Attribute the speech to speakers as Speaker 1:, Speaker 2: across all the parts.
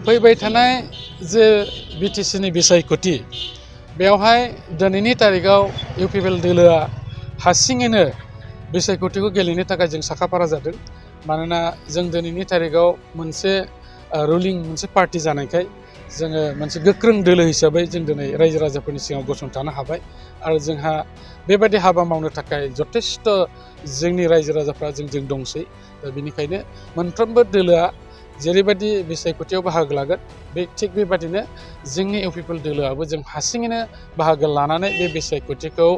Speaker 1: फैबाय थानाय जे बिटिसिनि बिसायख'थि बेवहाय दिनैनि तारिखाव इउपिपिएल दोलोआ हारसिङैनो बिसायख'थिखौ गेलेनो थाखाय जों साखाफारा जादों। मानोना जों दिनैनि तारिखाव मोनसे रुलिं मोनसे पार्टी जानायखाय जोङो मोनसे गोख्रों दोलो हिसाबै जों दिनै रायजो राजाफोरनि सिगाङाव गसंथानो हाबाय आरो जोंहा बेबायदि हाबा मावनो थाखाय जथेस्थ' जोंनि रायजो राजाफ्रा जोंजों दंसै। दा बेनिखायनो मोनफ्रोमबो दोलोआ जेरैबायदि बिसायख'थियाव बाहागो लागोन बे थिग बेबादिनो जोंनि इउपिपिएल दोलोआबो जों हारसिङैनो बाहागो लानानै बे बिसायख'थिखौ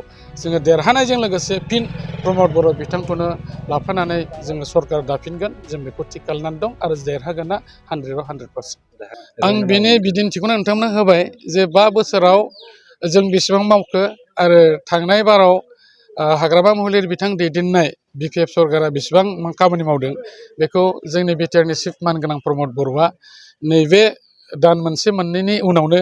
Speaker 1: जोङो देरहानायजों लोगोसे फिन प्रमद बर' बिथांखौनो लाफानानै जोङो सरकार दाफिनगोन जों बेखौ थिग खालामनानै दं आरो देरहागोना 100% आं बेनि बिदिन्थिखौनो नोंथांमोननो होबाय जे 5 बोसोराव जों बेसेबां मावखो आरो थांनाय बाराव हाग्रामा महिलारि बिथां दैदेननाय बिपिएफ सरकारा बेसेबां खामानि मावदों बेखौ जोंनि बिटिआरनि चिफ मानगोनां प्रमद बर'आ नैबे दान मोनसे मोननैनि उनावनो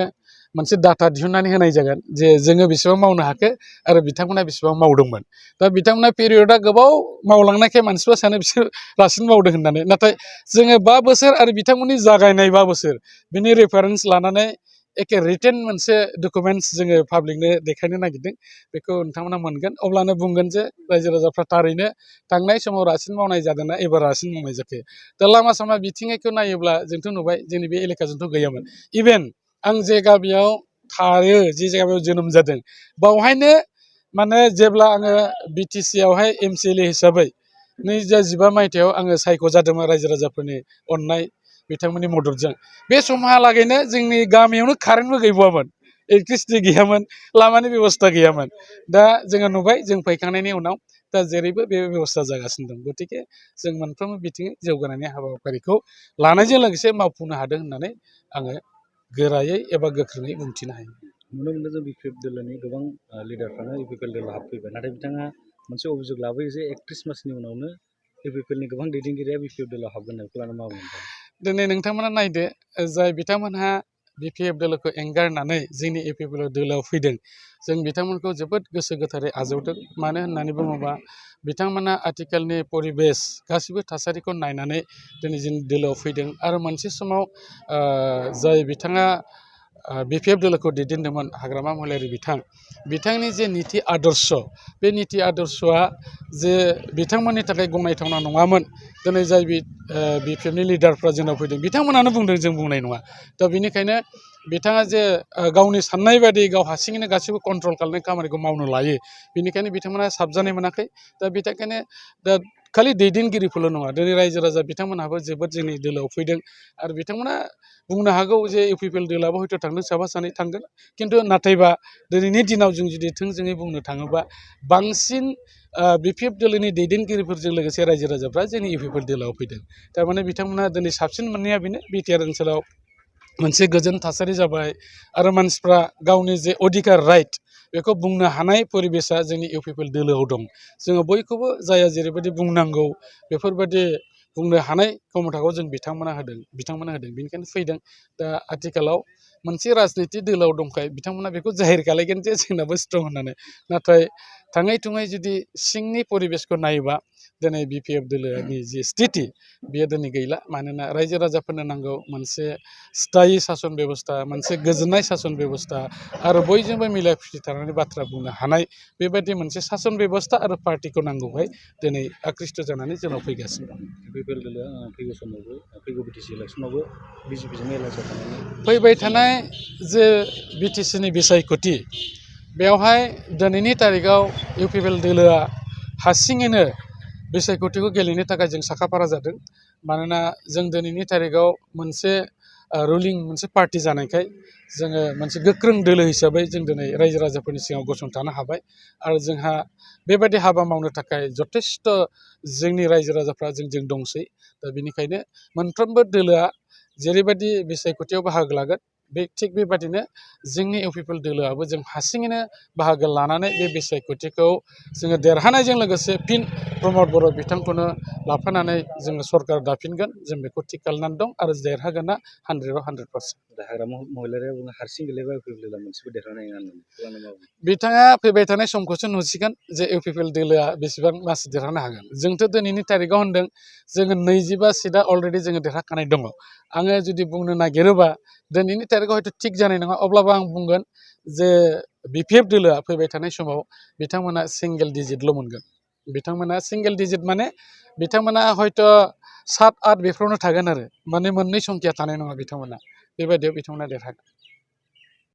Speaker 1: मोनसे डाटा दिहुननानै होनाय जागोन जे जोङो बेसेबां मावनो हाखो आरो बिथांमोना बेसेबां मावदोंमोन। दा बिथांमोना पिरियडआ गोबाव मावलांनायखाय मानसिफ्रा सानो बिसोर रासिन मावदों होननानै, नाथाय जोङो 5 बोसोर आरो बिथांमोननि जागायनाय 5 बोसोर बिनि रेफारेन्स लानानै एखे रिटेन मोनसे डकुमेन्टस जोङो पाब्लिकनो देखायनो नागिरदों। बेखौ नोंथांमोना मोनगोन, अब्लानो बुंगोन जे रायजो राजाफ्रा थारैनो थांनाय समाव रासिन मावनाय जादोंना एबार रासिन मावनाय जाखो। दा लामा सामा बिथिङैखौ नायोब्ला जोंथ' नुबाय जोंनि बे एलेकाजोंथ' गैयामोन। इभेन आं जे गामियाव थायो, जे जायगायाव जोनोम जादों, बावहायनो माने जेब्ला आङो बिटिसिआवहाय एमसिएलए हिसाबै 2015 मायथाइयाव आङो सायख'जादोंमोन रायजो राजाफोरनि अननाय बिथांमोननि मददजों, बे समहालागैनो जोंनि गामियावनो कारेन्टबो गैबावामोन, इलेक्ट्रिसिटि गैयामोन, लामानि बेबस्था गैयामोन। दा जोङो नुबाय जों फैखांनायनि उनाव दा जेरैबो बे बेबस्था जागासिनो दं। गतिके जों मोनफ्रोमबो बिथिङै जौगानायनि हाबाफारिखौ लानायजों लोगोसे मावफुंनो हादों होननानै आङो गोरायै एबा गोख्रोङै बुंथिनो हायो।
Speaker 2: नुनो मोनदों जों बिपिएफ दोलोनि गोबां लिडारफ्रानो इउपिपिएल दोलोआव हाबफैबाय, नाथाय बिथाङा मोनसे अभियोग लाबोयो जे 31 मासनि उनावनो इउपिपिएलनि गोबां दैदेनगिरिया बिपिएफ दोलोआव हाबगोन होननायखौ लानानै मा बुंदों?
Speaker 1: दिनै नोंथांमोना नायदो, जाय बिथांमोनहा बिपिएफ दोलोखौ एंगारनानै जोंनि इउपिपिएल दोलोआव फैदों, जों बिथांमोनखौ जोबोद गोसो गोथारै आजावदों। मानो होननानै बुङोबा बिथांमोना आथिखालनि परिबेस गासिबो थासारिखौ नायनानै दिनै जों दोलोआव फैदों आरो मोनसे समाव जाय बिथाङा बिपिएफ दोलोखौ दैदेनदोंमोन हाग्रामा महिलारि बिथांनि जे निति आदर्श, बे निति आदर्शआ जे बिथांमोननि थाखाय गनायथावना नङामोन। दिनै जाय बिपिएफनि लिडारफ्रा जोंनाव फैदों बिथांमोनानो बुंदों, जों बुंनाय नङा। दा बेनिखायनो बिथाङा जे गावनि साननाय बायदि गाव हारसिङैनो गासैबो कन्ट्रल खालामनाय खामानिखौ मावनो लायो, बेनिखायनो बिथांमोना साबजानाय मोनाखै। दा बिथांखायनो दा खालि दैदेनगिरिफोरल' नङा, दिनै रायजो राजा बिथांमोनहाबो जोबोद जोंनि दोलोआव फैदों आरो बिथांमोना बुंनो हागौ जे इउपिपिएल दोलोआबो हयथ' थांदों, साफा सानै थांगोन, खिन्थु नाथायबा दिनैनि दिनाव जों जुदि थोंजोङै बुंनो थाङोबा बांसिन बिपिएफ दोलोनि दैदेनगिरिफोरजों लोगोसे रायजो राजाफ्रा जोंनि इउपिपिएल दोलोआव फैदों। थारमाने बिथांमोना दिनै साबसिन मोननाया बेनो, बिटिआर ओनसोलाव मोनसे गोजोन थासारि जाबाय आरो मानसिफ्रा गावनि जे अधिकार राइट बेखौ बुंनो हानाय परिबेसा जोंनि इउपिपिएल दोलोआव दं। जोङो बयखौबो जायहा जेरैबायदि बुंनांगौ बेफोरबायदि बुंनो हानाय क्षमताखौ जों बिथांमोना होदों, बेनिखायनो फैदों। दा आथिखालाव मोनसे राजनिति दोलोआव दंखाय बिथांमोना बेखौ जाहिर खालायगोन जे जोंनाबो स्ट्रं होननानै, नाथाय थाङै थुङै जुदि सिंनि परिबेसखौ नायोबा दिनै बिपिएफ दोलोनि जि स्थिति बेयो दिनै गैला। मानोना रायजो राजाफोरनो नांगौ मोनसे स्थायि सासन बेबस्था, मोनसे गोजोननाय सासन बेबस्था आरो बयजोंबो मिला खुसि थानानै बाथ्रा बुंनो हानाय बेबायदि मोनसे सासन बेबस्था आरो पार्टिखौ नांगौहाय दिनै आकृष्ट जानानै जोंनाव फैगासिनो दं।
Speaker 2: बिपिएल दोलोआ फैगौ समावबो फैगौ बिटिसि इलेक्सनावबो बिजेपिजों एलायन्सआव थानानै
Speaker 1: फैबाय थानाय जे बिटिसिनि बिसायख'थि बेवहाय दिनैनि तारिखाव इउपिपिएल दोलोआ हारसिङैनो बिसायख'थिखौ गेलेनो थाखाय जों साखाफारा जादों। मानोना जों दिनैनि तारिखाव मोनसे रुलिं मोनसे पार्टी जानायखाय जोङो मोनसे गोख्रों दोलो हिसाबै जों दिनै रायजो राजाफोरनि सिगाङाव गसंथानो हाबाय आरो जोंहा बेबायदि हाबा मावनो थाखाय जथेस्थ' जोंनि रायजो राजाफ्रा जोंजों दंसै। दा बेनिखायनो मोनफ्रोमबो दोलोआ जेरैबायदि बिसायख'थियाव बाहागो लागोन बे थिग बेबादिनो जोंनि इउपिपिएल दोलोआबो जों हारसिङैनो बाहागो लानानै बे बिसायख'थिखौ जोङो देरहानायजों लोगोसे फिन प्रमद बर' बिथांखौनो लाफानानै जोङो सरकार दाफिनगोन जों बेखौ थिग खालामनानै दं आरो देरहागोना 100%
Speaker 2: दा हाग्रामा महिलारिया बुङो हारसिं गेलेबा इउपिपिएलआ मोनसेबो देरहानाय नङा होननानै अब्ला मा बुङो?
Speaker 1: बिथाङा फैबाय थानाय समखौसो नुसिगोन जे इउपिपिएल दोलोआ बेसेबां मास देरहानो हागोन। जोंथ' दिनैनि तारिखाव होनदों जोङो 25 सिटआ अलरेडि जोङो देरहाखानाय दङ। आङो जुदि बुंनो नागिरोबा दिनैनि तारिखाव हयथ' थिग जानाय नङा, अब्लाबो आं बुंगोन जे बिपिएफ दोलोआ फैबाय थानाय समाव बिथांमोना सिंगेल डिजिटल' मोनगोन। बिथांमोना सिंगेल डिजिट माने बिथांमोना हयथ' 7-8 बेफोरावनो थागोन आरो, माने मोननै संखिया थानाय नङा बिथांमोना। बेबायदियाव बिथांमोना देरहागोन।